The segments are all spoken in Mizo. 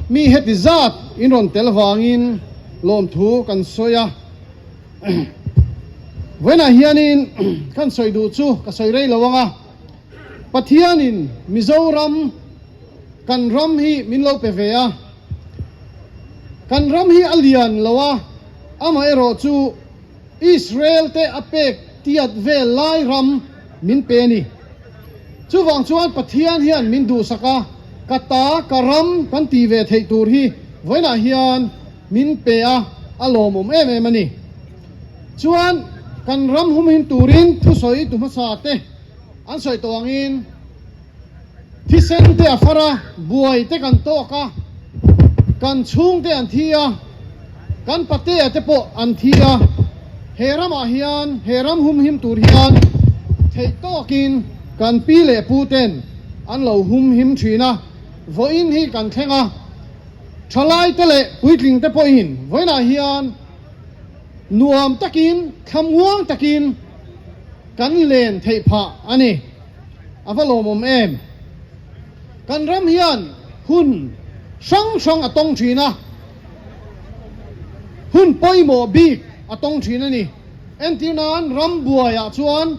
Mi heti zat in rawn tel vangin lawmthu kan sawi a. Vawiinah hianin kan sawi duh chu ka sawi rei lo ang a, Pathianin Mizoram kan ram hi min lo pe ve a, kan ram hi a lian lo a, amaherawh chu Israel te a pek tiat vel lai ram min pe a ni. Chuvang chuan Pathian hian min duhsak a, ka ta, ka ram kan tih ve theih tur hi vawiinah hian min pe a, a lawmawm em em a ni. Chuan kan ram humhim turin thusawi tu hmasa te an sawi tawh angin thisen te a far a, buai te kan tawk a, kan chhung te an thi a, kan patea te pawh an thi a, he ramah hian he ram humhim tur hian theih tawkin kan pi leh pu ten an lo humhim thin a, vawiin hi kan thleng a. Thalaite leh puitlingte pawhin vawiinah hian nuam takin, thlamuang takin kan len theih phah a ni. A va lawmawm em? Kan ram hian hun hrang hrang a tawng thin a, hun pawimawh bik a tawng thin a ni. Entir nan ram buaiah chuan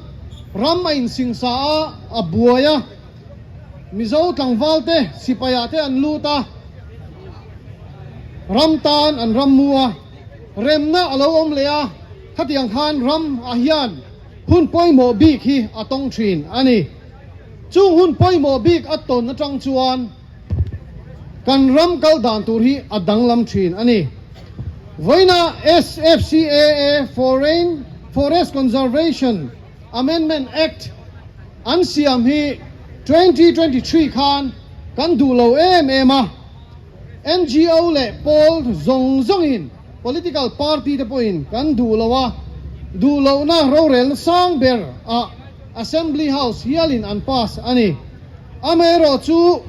ram a insingsa a, a buai a. Mizo tlangval te sipai ah te an lut a, ram tan an ram mu a, remna a lo awm leh a, khatiang khan ram ah hian hun pawimawh bik hi a tawng thin a ni. Chung hun pawimawh bik a tawn atang chuan kan ram kal dan tur hi a danglam thin a ni. Vawiina SFCAA Foreign Forest Conservation Amendment Act an siam hi 2023 khan kan duh lo em em a, NGO leh pawl zawng zawngin political party te pawhin kan duh lo a, duh lohna rorelna sang ber ah Assembly House hialin an pass a ni. Amaherawh chu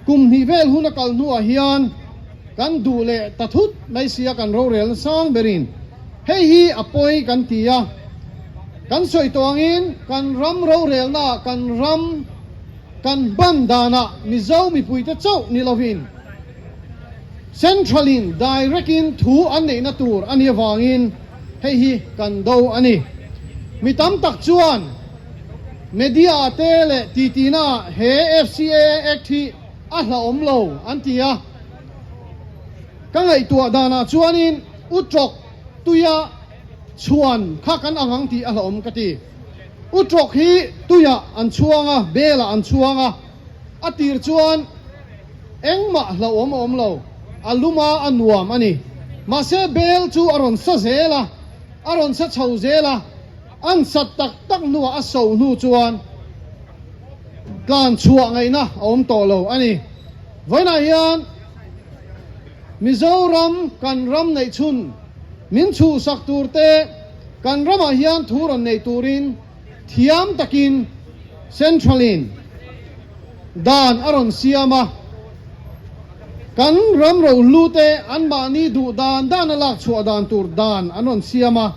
kum hnih vel hun a kal hnuah hian kan duh leh ta thut mai sia kan rorelna sang berin hei hi a pawi kan ti a. Kan sawi tawh angin kan ram rorelnaah kan ram kan hman danah Mizo mipuite chauh ni lovin Central-in direct-in thu an neihna tur a nih avangin hei hi kan do a ni. Mi tam tak chuan media te leh titinaah he FCAA Act hi a hlauhawm lo an ti a. Ka ngaihtuah danah chuanin utrawk tuia Chhuan kha kan ang ang tih a hlauhawm ka ti. Utrawk hi tuiah an chhuang a, belah an chhuang a, a tir chuan engmah hlauhawm a awm lo, a lum a, a nuam a ni. Mahse bel chu a rawn sa zel a, a rawn sa chho zel a, an sat tak tak hnuah a so hnu chuan tlan chhuah ngaihna a awm tawh lo a ni. Vawiinah hian Mizoram kan ram neih chhun Min chhuhsak tur te kan ramah hian thu rawn nei turin thiam takin Central-in dan a rawn siam a, kan ram rohlu te anmahni duh dan dana lak chhuah dan tur dan an rawn siam a,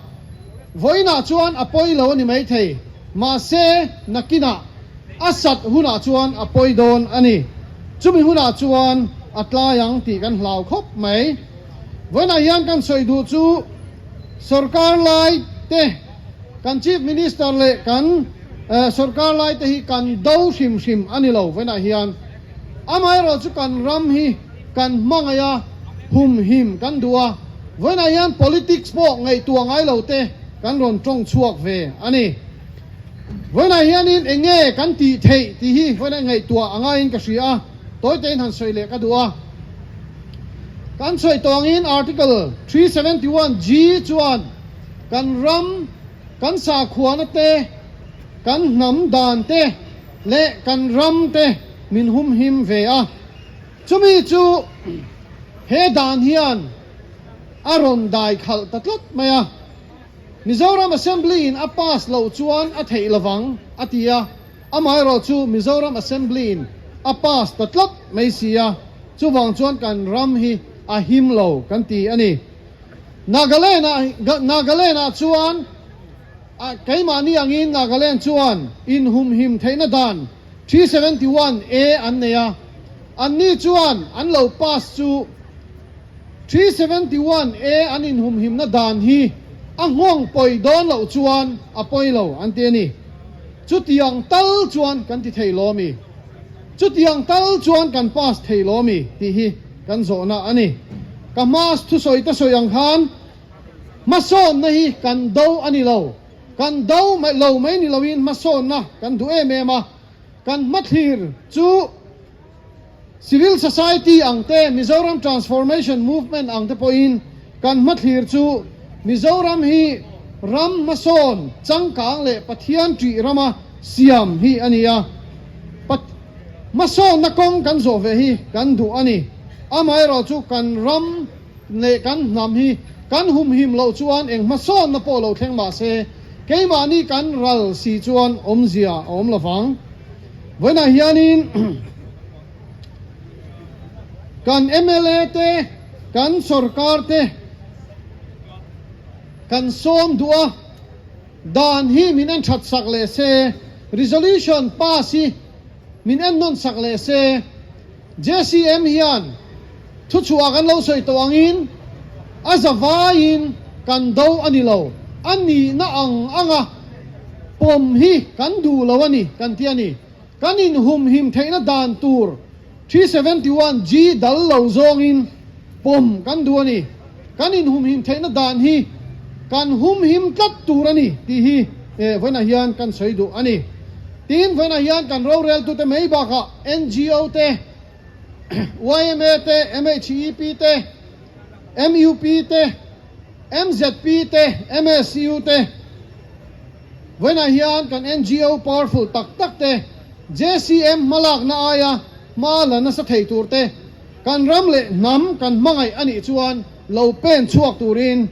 vawiinah chuan a pawi lo a ni maithei, mahse nakinah a sat hunah chuan a pawi dawn a ni, chumi hunah chuan a tlai ang tih kan hlau khawp mai. Vawiinah hian kan sawi duh chu sorkar lai te, kan Chief Minister leh kan sorkar lai te hi kan do hrim hrim a ni lo vawiinah hian. Amaherawh chu kan ram hi kan hmangaih a, humhim kan duh a, vawiinah hian politics pawh ngaihtuah ngai lo te kan rawn tawng chhuak ve a ni. Vawiinah hianin eng nge kan tih theih tih hi vawiinah ngaihtuah a ngaiin ka hria a, tawitein han sawi leh ka duh a. Kan sawi tawngin Article 371 G chuan kan ram, kan sakhuana te, kan hnam dan te leh kan ram te min humhim ve a. Chumi chu he dan hian a rawn dai khalh ta tlat mai a. Mizoram Assembly in a pass loh chuan a theih lovang a ti a. Amaherawh chu Mizoram Assembly in a pass ta tlat mai si a, chuvang chuan kan ram hi a him lo kan ti a ni. Nagaland ah Nagaland ah chuan keimahni angin Nagaland chuan inhumhim theihna dan 371 A an nei a. Anni chuan an lo pass chu 371 A an inhumhimna dan hi a nghawng pawi dawn loh chuan a pawi lo an ti a ni. Chutiang tal chuan kan ti thei lo ami? Chutiang tal chuan kan pass thei lo ami? tih hi kan zawhna a ni. Ka hma thusawi ta sawi ang khan hmasawnna hi kan do a ni lo. Kan do lo mai ni loin hmasawnna kan duh em em a. Kan hmathlir chu Civil Society ang te, Mizoram Transformation Movement ang te pawhin kan hmathlir chu Mizoram hi ram hmasawn changkang leh Pathian ṭih rama siam hi a ni a. Hmasawnna kawng kan zawh ve hi kan duh a ni. Amaherawhchu kan ram leh kan hnam hi kan humhim loh chuan eng hmasawnna pawh lo thleng mah se, keimahni kan ral si chuan awmzia a awm lo vang. Vawiinah hianin kan mla te, kan sorkar te kan sawm duh a, dan hi min en that sak leh se, resolution pass hi min en nawn sak leh se, JCM hian thuchhuah kan lo sawi tawh angin a zavaiin kan do a ni lo, a nihna ang anga pawm hi kan duh lo a ni kan ti a ni. Kan inhumhim theihna dan tur 371G dal lo zawngin pawm kan duh a ni. Kan inhumhim theihna dan hi kan humhim tlat tur a ni tih hi vawiinah hian kan sawi duh a ni. Tin, vawiinah hian kan roreltute mai bakah ngo te, yma te, MHEP te, MUP te, MZP te, MSU te, vawiinah hian kan ngo powerful tak tak te, JCM hmalakna aia hma la nasa thei tur te, Kan ram leh hnam kan hmangaih a nih chuan lo pen chhuak turin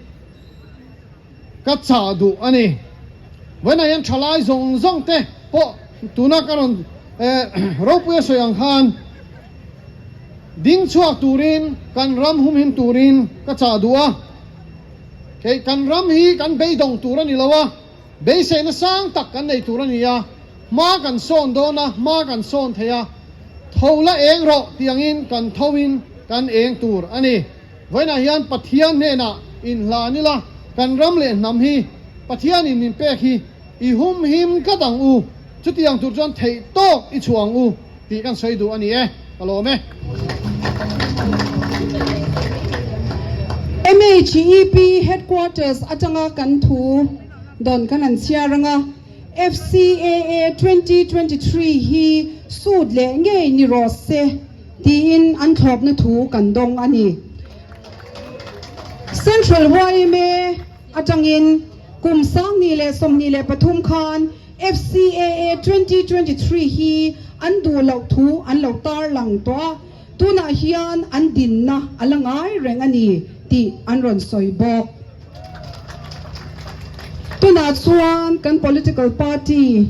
ka chah duh a ni. Vawiinah hian thalai zawng zawng te pawh tuna ka rawn ropui a sawi ang khan ding chhuak turin kan ram humhim turin ka chah duh a. Kei kan ram hi kan beidawng tur a ni lo a, beiseina sang tak kan nei tur a ni a. Hma kan sawn dawn a, hma kan sawn thei a, tho la eng rawh tih angin kan thoin kan eng tur a ni. Vawiinah hian Pathian hnenah inhlan ila, kan ram leh hnam hi Pathianin min pek hi i humhim tlat ang u, chutiang tur chuan theih tawk i chhuah ang u tih kan sawi duh a ni e, ka lawm e. MHEP Headquarters atanga kan thu dawn kan han chhiar ang a. FCAA 2023 hi sut leh ngei ni rawh se tiin an thlawpna thu kan dawng a ni. Central yma atangin kum 2023 khan FCAA 2023 hi an duh loh thu an lo tarlang tawh a, tunah hian an dinna a la ngai reng a ni tih an rawn sawi bawk. Tunah chuan kan political party.